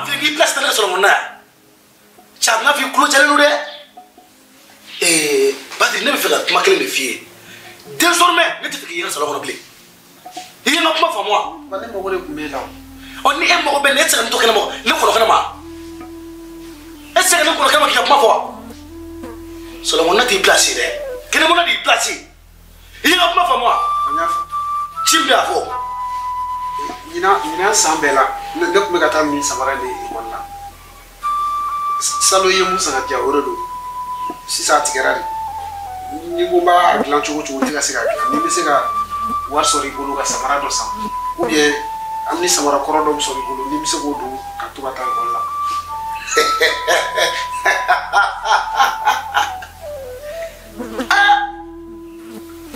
m'a f'i ye k'i place tɛ ne ka sɔrɔ kɔnɔna yan. Cɛ a bɛna f'i kulo jalen don dɛ. Badiri ne bɛ fɛ ka kuma kelen de f'i ye. Désormais ne tɛ fɛ k'i ye n ka salon kɔnɔ bilen. I ye n ka kuma faamu wa? Ne mago de tun b'e la o. Ɔ ni e mago bɛ ne, e tɛ se ka ne to kɛnɛma, ne kɔnɔ kɛnɛma. E tɛ se ka ne kɔnɔ kɛnɛma k'i ka kuma fɔ wa? Salon kɔnɔna t'i place ye dɛ. Kɛnɛmana de y'i place ye. I ye n ka kuma faamu wa? N y'a faamu. Ci min bɛ a fɔ. Ɲinan san bɛɛ la, ne tun bɛ ka taa nin samara de ekɔli la. Salon ye mun san ka diyan o de don. Sisan a tigɛra de. Ni ko n b'a dilan cogo cogo n tɛ ka se k'a dilan. Ni n bɛ se ka wari sɔrɔ i bolo ka samara dɔ san, ou bien hali ni samara kɔrɔ dɔ bɛ sɔrɔ i bolo, ni n bɛ se k'o don ka to ka taa ekɔli la.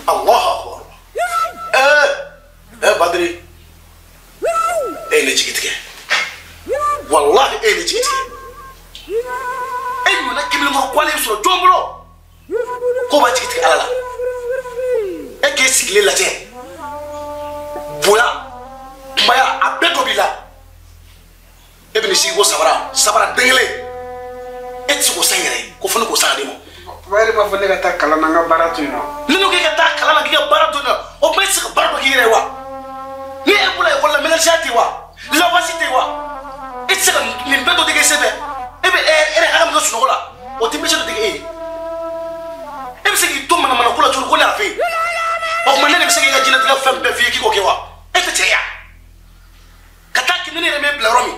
Allahu akbar. Badiri, e ye ne jigi tigɛ. Walahi e ye ne jigi tigɛ. E ɲɔgɔnna kebelenkɔrɔ kwalen sɔrɔ jɔn bolo k'o b'a jigi tigɛ Ala la. E k'e sigilen lajɛ. Bonya, kunbaya, a bɛɛ dɔ b'i la. E bɛ n'i sigi ko sabara, sabara den kelen. E tɛ se k'o san yɛrɛ ye, ko fo ne k'o san ka d'i ma. Papa yɛrɛ b'a fɔ ne ka taa kalan na n ka baara to yen nɔ. Ne ko k'e ka taa kalan na k'i ka baara to yen nɔ, o tuma e tɛ se ka baara dɔ k'i yɛrɛ ye wa? Ni e bɔra ekɔli la, ménagère tɛ yen wa? Lavage tɛ yen wa? E tɛ se ka nin bɛɛ dɔ dege e sen fɛ. E bɛ e yɛrɛ hakɛ min kɛ sunɔgɔ la, o tɛ métier dɔ dege e ye. E bɛ se k'i to manamana ko la cogo di ko ne y'a fɛ yen? O tuma ne de bɛ se k'i ka diɲɛlatigɛ fɛn bɛɛ f'i ye k'i k'o kɛ wa? E tɛ cɛ ye wa? Ka taa kɛ ni ne yɛrɛ m'e bila yɔrɔ min.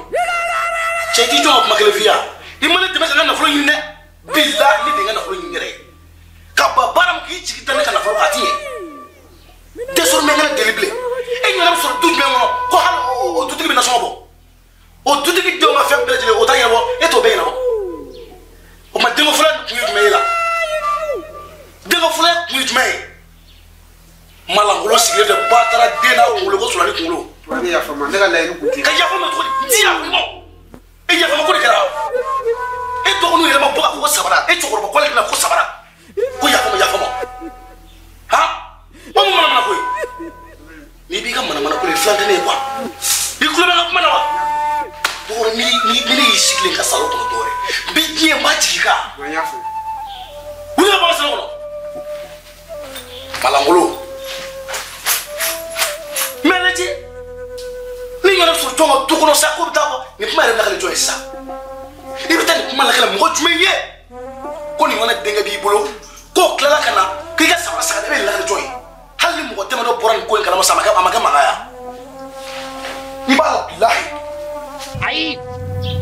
Cɛ i t'i jɔ ka kuma kelen f'i ye wa? I ma ne dɛmɛ ka n ka nafolo ɲini dɛ. Bilahi ne de ye n ka nafolo ɲini n yɛrɛ ye. Ka ban baara min k'i jigi da ne ka nafolo kan a ti ɲɛ. Désormais n ka ne deli bilen. E ɲɔgɔnna bɛ sɔrɔ du jumɛn kɔnɔ ko hali o dutigi bɛ nasɔngɔ bɔ? O dutigi denw ka fɛn bɛɛ lajɛlen o t'a ɲɛnabɔ, e t'o bɛɛ ɲɛnabɔ. O tuma denko fɔlɔ kun ye jumɛn ye la? Denko fɔlɔ kun ye jumɛn ye? Malangolo sigilen filɛ, ba taara den n'a kunkolo ko sulani kunkolo. Papa ne yafa ma, ne ka laɲini kun tɛ. Ka yafa ma cogo di? N ti yafa i ma. E yafa ma ko de kɛra. E dɔgɔninw yɛrɛ ma bɔ k'a fɔ ko sabara, e cɛkɔrɔba ko ale bɛna ko sabara. Ko yafa ma, yafa ma. Han? O mun manamana ko ye? N'i b'i ka manamana ko la, i filan tɛ ne ye quoi. I tulo bɛ n ka kuma na wa? Dɔgɔnin ni ne y'i sigilen ka salon kɔnɔ dɔwɛrɛ, n bɛ diɲɛ n b'a jigin i kan. N y'a faamu. Wuli ka bɔ n ka salon kɔnɔ. Malangolo. Mɛ lajɛ, ni ɲɔgɔnna sɔrɔ jɔn ka du kɔnɔ sa k'o bɛ taa fɔ nin kuma yɛrɛ bɛ lakale jɔn ye sisan? I bɛ taa nin kuma lakale mɔgɔ jumɛn ye? Ko nin ɲɔgɔnna denkɛ b'i bolo, k'o tilala ka na k'i ka samara san, e bɛ nin lakale jɔn ye? Hali ni mɔgɔ damadɔ bɔra nin ko in kalama sa, a ma kɛ mankan ye. I b'a la bilahi. Ayi,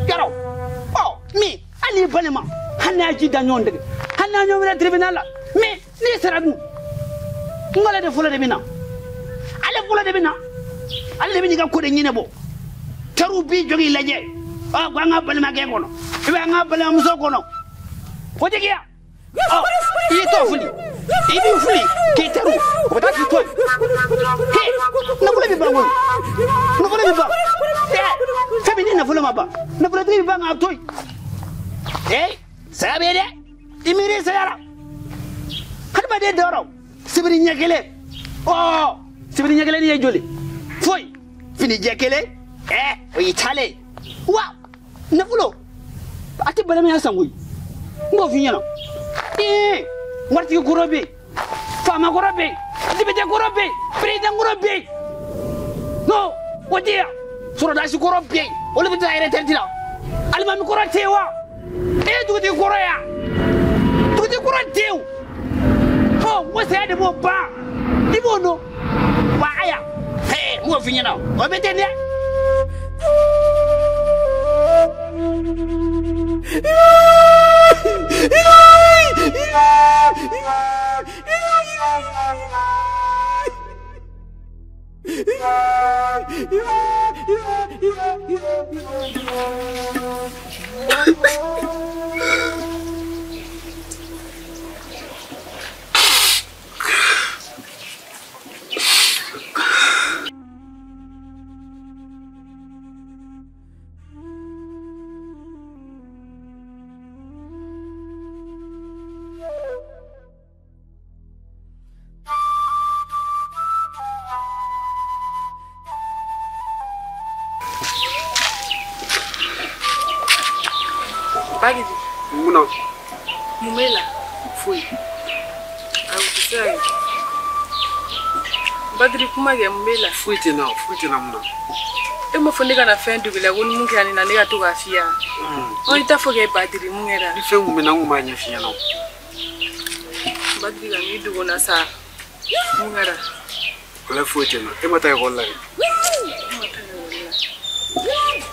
yarɔ, ɔ min hali n'i balima, hali n'a ji da ɲɔgɔn dege, hali n'a ɲɔgɔn wele tribunal la, mais n'i sara dun, n k'ale de fɔlɔ de bɛ na, ale fɔlɔ de bɛ na, ale de bɛ n'i ka ko de ɲɛnabɔ. Teriw b'i jɔ k'i lajɛ, ɔ ko an ka balimakɛ kɔnɔ, i bɛ an ka balimamuso kɔnɔ, o tɛ kɛ. Ɔ i y'i tɔ fili, i b'i fili k'i teriw, o bɛ taa k'i to yen. He, nafolo bɛ ban koyi, nafolo bɛ ban. Fɛn min ni nafolo ma ban, nafolotigi bɛ ban k'a to yen. Ee, saya bɛ yen dɛ, i miiri saya la. Hadamaden dayɔrɔ, sibiri ɲɛ kelen, ɔ sibiri ɲɛ kelen ni ye joli? Foyi, fini jɛ kelen, o y'i taalen. Wa nafolo, a tɛ balimaya san koyi, n b'o f'i ɲɛna. Ee, waritigi kɔrɔ bɛ yen, faama kɔrɔ bɛ yen, député kɔrɔ bɛ yen, président kɔrɔ bɛ yen. Non, o tɛ yan. Sɔrɔdasi kɔrɔ bɛ yen, olu bɛ taa retraite la. Alimami kɔrɔ tɛ yen wa? E ye dugutigi kɔrɔ ye wa? Dugutigi kɔrɔ tɛ yen o. Ɔ, n ko saya de b'o ban. I b'o dɔn. Wa aya, hee, n b'o f'i ɲɛna, o bɛ ten dɛ. Bagidi. Mun na? Mun b'e la? Foyi. Awɔ, o tɛ se ka kɛ. Badiri kuma kɛ mun b'e la? Foyi tɛ n na, foyi tɛ n na mun na. E m'a fɔ ne kana fɛn dogo i la ko ni mun kɛra ne na ne ka to k'a f'i ye wa? Ɔ i t'a fɔ kɛ Badiri mun kɛra? Ni fɛn kun bɛ n na n kun b'a ɲɛf'i ɲɛna o. Badiri ka n'i dogo n na sa mun kɛra? Walayi foyi tɛ n na. E ma taa ekɔli la de? Ne ma taa ekɔli la.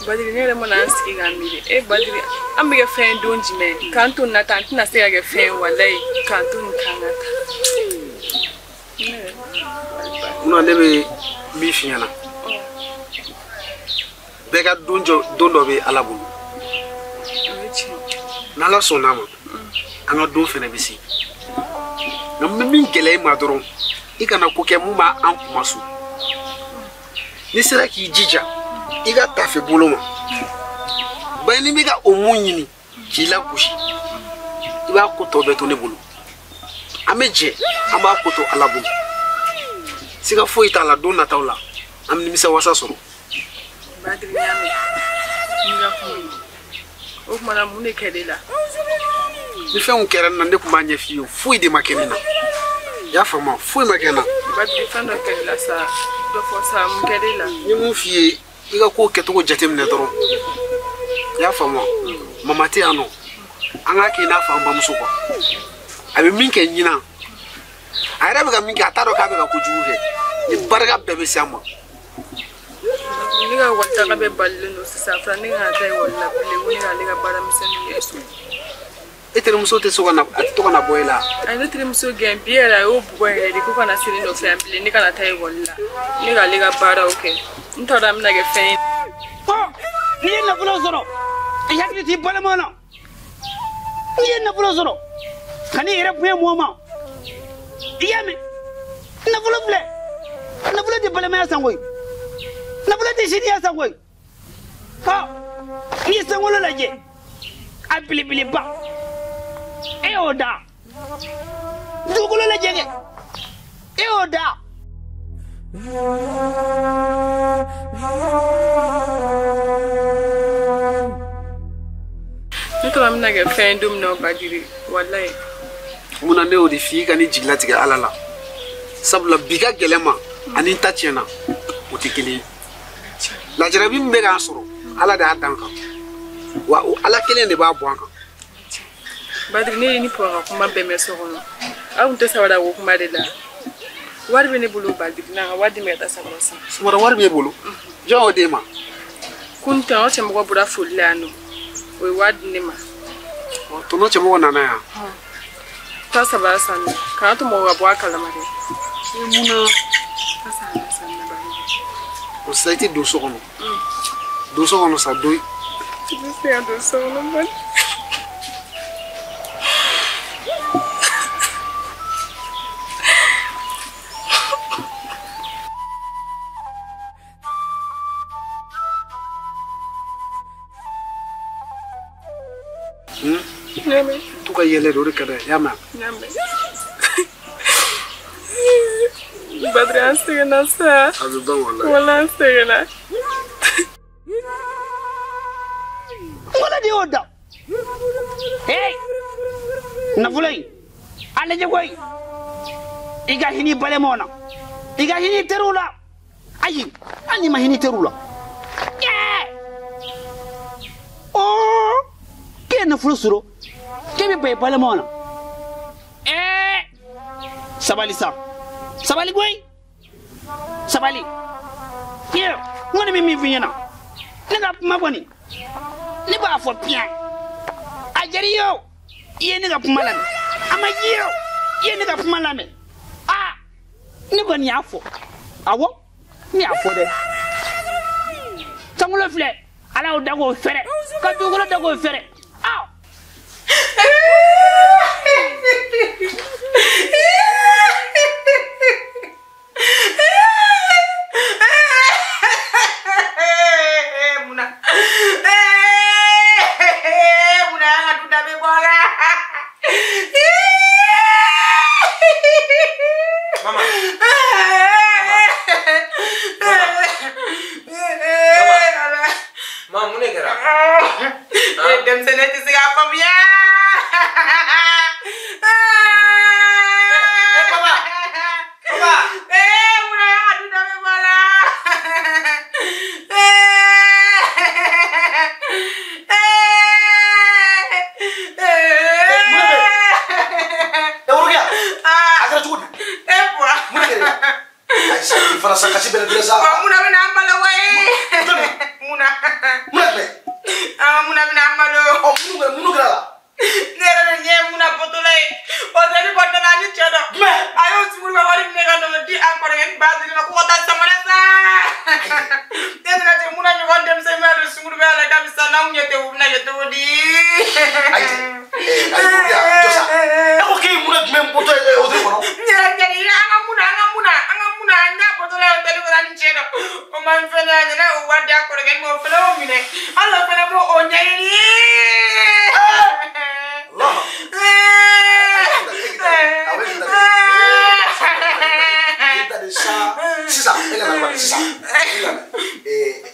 Badiri ne yɛrɛ mana n sigi k'a miiri e Badiri an bɛ kɛ fɛn ye don jumɛn? K'an to nin na tan an tɛna se ka kɛ fɛn ye walayi k'an to nin kan ka taa. Munna ne bɛ min f'i ɲɛna? Bɛɛ ka don dɔ bɛ Ala bolo. N'Ala sɔnna a ma, an ka don fɛnɛ bɛ se. Nka n bɛ min gɛlɛya i ma dɔrɔn, i kana ko kɛ mun b'a an kuma so. N'i sera k'i jija, i ka tafe bolo ma. Bari n'i bɛ ka o mun ɲini k'i lagosi, i b'a ko tɔ bɛɛ to ne bolo. An bɛ jɛ, an b'a ko to Ala bolo. Siga foyi t'a la don nataw la, an bɛ nimisi wasa sɔrɔ. Badiri y'a mɛn n'i ka kuma ye o tuma na mun de kɛra e la? Ni fɛn kun kɛra ne na ne tun b'a ɲɛf'i ye foyi de ma kɛ ne na. I y'a faamu foyi ma kɛ n na. Badiri fɛn dɔ kɛra e la sa dɔ fɔ sa mun kɛra e la? N ye mun f'i ye i ka ko kɛcogo jateminɛ dɔrɔn. I y'a faamu mama tɛ yan nɔ an k'a kɛ i n'a fɔ an bamuso kuwa. A bɛ min kɛ ɲinan a yɛrɛ bɛ ka min kɛ a t'a dɔn k'a bɛ ka kojugu kɛ ni barika bɛɛ bɛ se a ma. Ne ka ekɔli taga bɛɛ balilen don sisan fana ne kana taa ekɔli la bilen ko ne k'ale ka baara misɛnnin kɛ so. E terimuso tɛ so ka na a tɛ to ka na bɔ e la? A ye ne terimuso gɛn bi yɛrɛ a y'o bugɔ yɛrɛ de ko kana se ne nɔfɛ yan bilen ne kana taa ekɔli la ne k'ale ka baaraw kɛ n t'a dɔn an bɛna kɛ fɛn ye. N'i ye nafolo sɔrɔ i hakili t'i balimaw na. N'i ye nafolo sɔrɔ kan'i yɛrɛ bonya mɔgɔ ma. I y'a mɛn nafolo filɛ nafolo tɛ balimaya san koyi. Nafolo tɛ siniya san koyi. N'i ye sankolo lajɛ a belebeleba e y'o da. Dugukolo lajɛ kɛ e y'o da. Ne tɔgɔ bɛna kɛ fɛn ye don min na o Badiri walayi. Munna ne y'o de f'i ye i ka n'i jigilatigɛ Ala la. Sabula bi ka gɛlɛn ma ani n ta tiɲɛna o tɛ kelen ye. Lajarabi min bɛ k'an sɔrɔ Ala de y'a dan kan wa o Ala kelen de b'a bɔ an kan. Badiri ne ye ni papa ka kuma bɛɛ mɛn so kɔnɔ aw tun tɛ sabara ko kuma de la wari bɛ ne bolo Badiri na ka wari di ma ka taa sabara san. Sabara wari b'e bolo? Jɔn y'o d'e ma? Kun tɔnɔ cɛmɔgɔ bɔra foli la yan nɔ o ye wari di ne ma. Tɔnɔ cɛmɔgɔ nana yan? Taa sabara san nɔ kana to mɔgɔ ka bɔ a kalama dɛ. Mun na? Taa sabara san nɔ Badiri. O sisan i tɛ don so kɔnɔ. Don so kɔnɔ sa don. I tɛ se ka don so kɔnɔ Badiri. To ka yɛlɛ de o de ka d'a ye i y'a mɛn? N y'a mɛn. Badiri an sɛgɛnna sa. A bɛ ban walayi. Walayi an sɛgɛnna. Wala de y'o da. Hey! Nafolo in a lajɛ koyi i ka hinɛ i balimaw na i ka hinɛ i teriw la ayi hali n'i ma hinɛ i teriw la. K'e ye nafolo sɔrɔ k'e bɛ ban i balimaw na. Sabali sa sabali koyi sabali. N kɔni bɛ min f'i ɲɛna ne ka kuma kɔni ne b'a fɔ piyan a diyara i ye o i ye ne ka kuma lamɛn a ma diya i ye o i ye ne ka kuma lamɛn aa ne kɔni y'a fɔ awɔ ne y'a fɔ dɛ. Sankolo filɛ Ala y'o da k'o fɛrɛ ka dugukolo da k'o fɛrɛ. Muna. Muna an ka duda bɛ bɔ la. Mama. Mama. Mun de kɛra? E denmisɛnnin tɛ se k'a faamuya. Papa. Papa. Mun y'a ka du danbe bɔ a la. Worokiya. A kɛra cogo di? E bɔra. Mun de kɛra? Ayi sa, i fana sa kasi bɛrɛ bɛrɛ sa. Mun bɛna an balo wayi. Mun. Mun jumɛn? Mun bɛna an balo. Ɔ mun kɛra la? Ne yɛrɛ de ɲɛ ye mun bɔtɔla ye. Hôtel kɔnɔna la ani cɛ dɔ. Jumɛn? A y'o sunguru ka wari minɛ ka n'o di a kɔrɔkɛ ni Badiri ma ko ka taa samara san. Ne nana ten mun ɲɔgɔn denmisɛnnin b'a don sunguru b'a la k'a bɛ san n'anw ɲɛ tɛ u bɛna kɛ cogo di? Ayi ayi Worokiya jɔ sa. E ko k'e ye mun jumɛn bɔtɔ ye hôtel kɔnɔ? N yɛrɛ ɲɛ an ka mun an ka mun an ka mun an y'a bɔtɔla ye hôtel kɔnɔ ani cɛ dɔ. O ma n fɛnɛ a nana o wari di a kɔrɔkɛ ma o fɛnɛ y'o minɛ. Hali o fɛnɛ b'o ɲɛɲini. Sisan e ka na sisan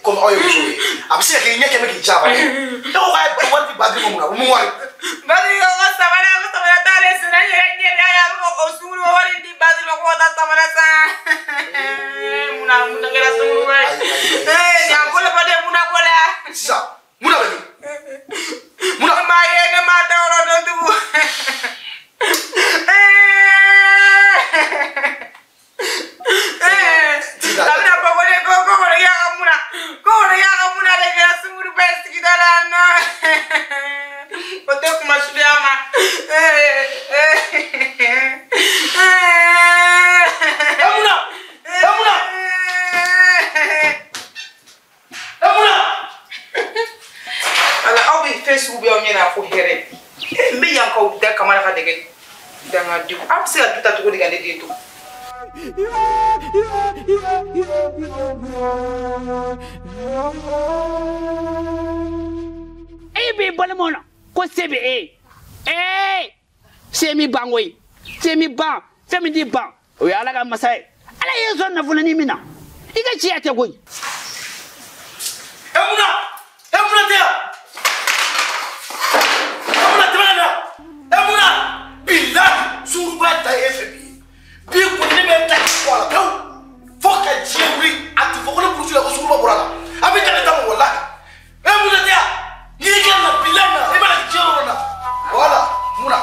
komi aw ye muso ye a bɛ se ka kɛ i ɲɛ kɛmɛ k'i ja ba ye e ko k'a ye wari di Badiri ma mun na o mun wari. Badiri ko samara ko samara t'ale sen na n yɛrɛ ɲɛ de y'a ye a bɛ o sunguru wari di Badiri ma ko ka taa samara san. Munna munna kɛra sunguru ye. Nin y'an bolo bɔ de munna ko la. Sisan munna bɛ min? Munna. Ne m'a ye ne m'a da yɔrɔ dɔn tugun. A bɛna fɔ ko ne ko kɔrɔkɛ y'a ka mun na ko kɔrɔkɛ y'a ka mun na de kɛra sunguru bɛɛ sigida la yan nɔ. O tɛ kuma suguya ma. Munna! Munna! Munna! Ala aw bɛ fɛn sugu bɛɛ aw ɲɛna ko hɛrɛ. N bɛ yan k'aw da kamana ka dɛgɛ dangadenw. Aw bɛ se ka du ta cogo di ka ne den to? E b'i balimaw na ko se bɛ e ye. Ee se min ban koyi, se min ban, fɛn min t'i ban o ye Ala ka masa ye. Ala ye sɔn nafoloni min na i ka ciya tɛ koyi. E munna? E munna tɛ yan? E munna tɛmɛ ka na? E munna? Bilahi sunguruba ta ye e fɛ bi. Bi kɔni ne bɛ ta k'i bɔ a la pewu. Fo ka diɲɛ wuli a tɛ fɔ ko ne burusi la ko sunguruba bɔra a la. A bɛ taa ne ta ma walahi. E munna tɛ yan? N'i y'i kɛ na bilahi na e b'a la diɲɛ yɔrɔ na. Voilà munna.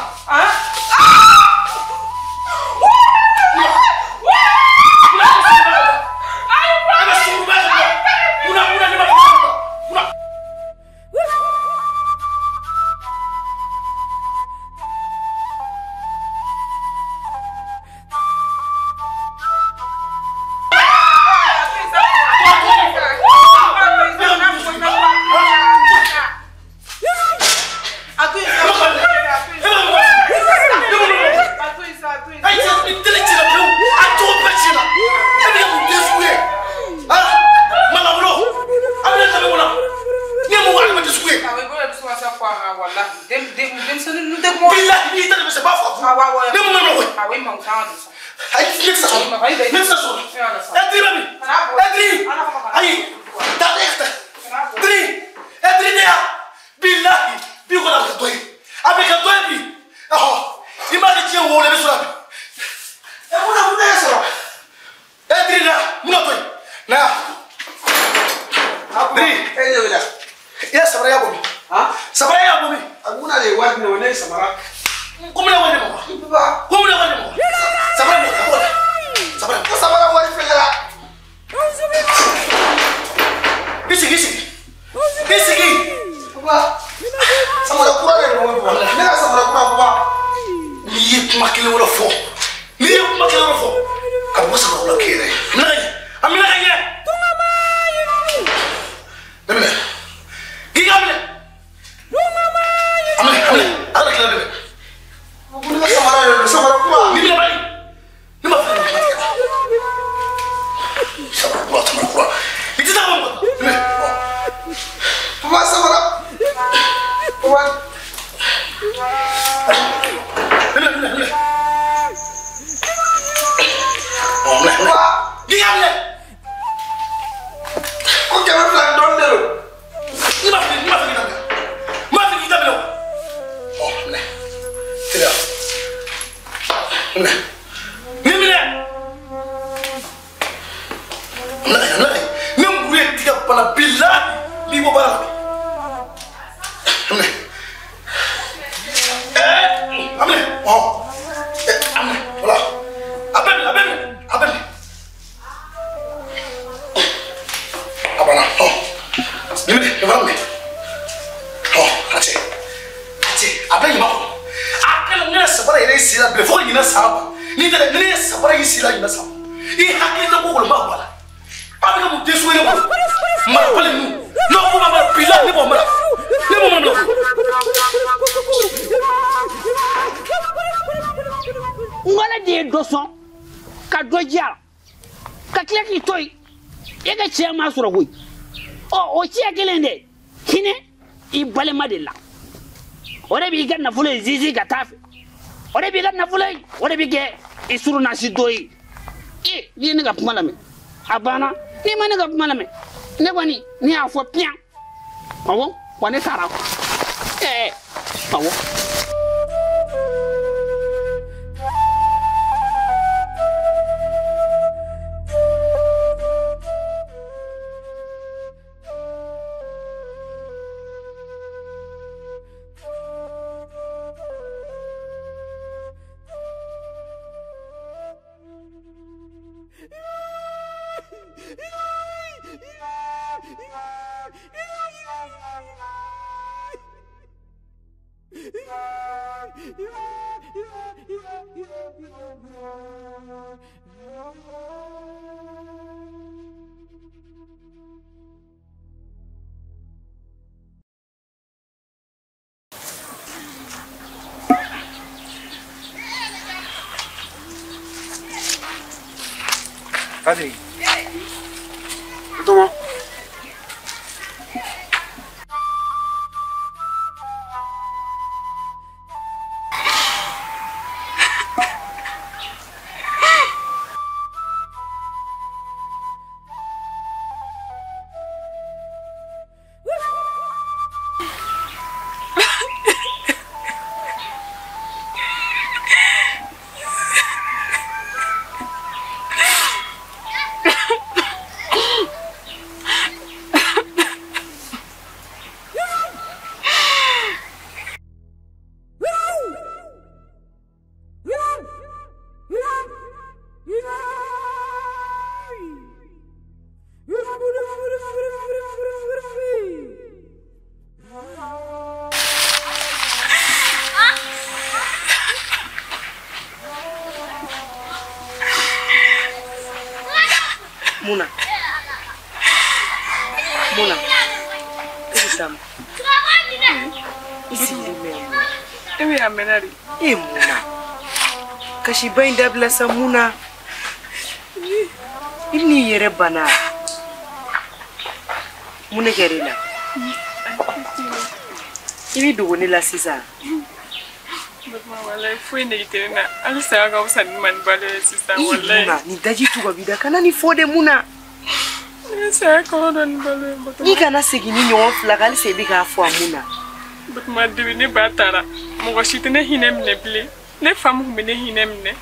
Nin minɛ. Ne muru ye tigɛ bana bilahi n'i bɔ baara la bi. Minɛ. A minɛ. A minɛ. Voilà. A bɛɛ minɛ, a bɛɛ minɛ, a bɛɛ minɛ. A banna. Nin minɛ, nin fana minɛ. A cɛ. A cɛ, a bɛɛ ɲuman kɔnɔ. A kɛlen ne ye sabara yɛrɛ sen la bilen fo ka ɲinɛ san ban. N'i tɛ dɛ, ni ne ye sabara y'i sen la ɲinɛ san ban. I hakili tɛ ko kɔnɔ n b'a bɔ a la. A bɛ kɛ mun den sugu ye ne bolo? Marabali ninnu. N'aw ko b'a mara bilahi ne b'o mara. Ne b'o mara bila. Ngɔlɛ de ye dɔ sɔn ka dɔ diya ka tila k'i to yen e ka cɛya ma sɔrɔ koyi ɔ o cɛya kelen de hinɛ i balima de la o de b'i ka nafolo in sinsin ka taa fɛ o de b'i ka nafolo in o de bɛ kɛ i surunasi dɔ ye e n'i ye ne ka kuma lamɛn a banna n'i ma ne ka kuma lamɛn ne kɔni ne y'a fɔ piyan awɔ wa ne taara ɛɛ awɔ. Badri. Toma. Muna. Muna. Sam. Isi Ewe amenari. E Muna. Kashiba indabla sa Muna. Ini yere bana. Muna kerila. Ibi duguni la sisa. Batma wallahi foi ne giterina. Alisa ka usa ni man bale sisa wallahi. Muna ni daji tuga bida kana ni fode Muna. Ni sa ko don bale batma. Ni kana segin ni ɲɔgɔn fila kan halisa i bɛ k'a fɔ a Muna. Batma debi ne ba taara mɔgɔ si tɛ ne hinɛ minɛ bilen. Ne fa mun tun bɛ ne hinɛ minɛ.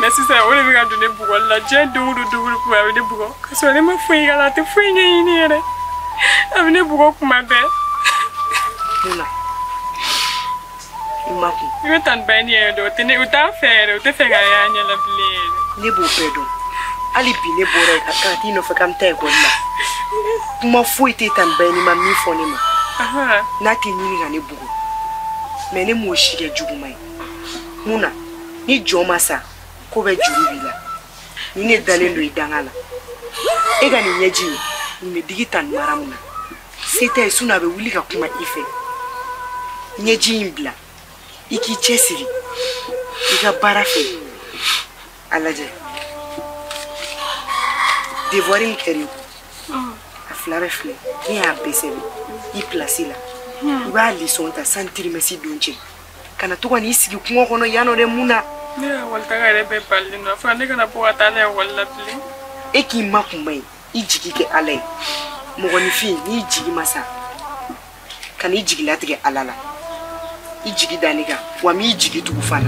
Mais sisan o de bɛ ka don ne bugɔli la diɲɛ don o don don o don a bɛ ne bugɔ ka sɔrɔ ne ma foyi k'a la a tɛ foyi ɲɛɲini yɛrɛ. A bɛ ne bugɔ kuma bɛɛ. Muna. I ma kun. I bɛ tan ba ni yɛrɛ dɔn o tɛ ne o t'a fɛ yɛrɛ o tɛ fɛ ka y'a ɲɛ la bilen yɛrɛ. Ne b'o bɛɛ dɔn. Hali bi ne bɔra yen ka t'i nɔfɛ k'an bɛ taa ekɔli la. Kuma foyi tɛ tan ba ni ma min fɔ ne ma. N'a tɛ ɲini ka ne bugɔ. Mais ne m'o si kɛ juguman ye. Muna ni jɔn ma sa ko bɛ juru b'i la. Ni ne dalen don i danga la. E ka nin ɲɛji in nin bɛ digi tan mara mun na. Se t'a ye sinon a bɛ wuli ka kuma i fɛ. Ɲɛji in bila. I k'i cɛsiri i ka baara fɛ a lajɛ devoir min kɛra i kun a fila bɛɛ filɛ ne y'a bɛɛ sɛbɛn i place la i b'a leçon ta san trimestre don cɛ kana to ka n'i sigi kungo kɔnɔ yan nɔ dɛ mun na. Ne ka ekɔli taga yɛrɛ bɛɛ balilen don a fɔra ne kana bɔ ka taa ne ekɔli la bilen. E k'i makun yen i jigi kɛ Ala ye mɔgɔninfin n'i jigi ma sa ka n'i jigi latigɛ Ala la. I jigi da ne kan wa m'i jigi tugu fana.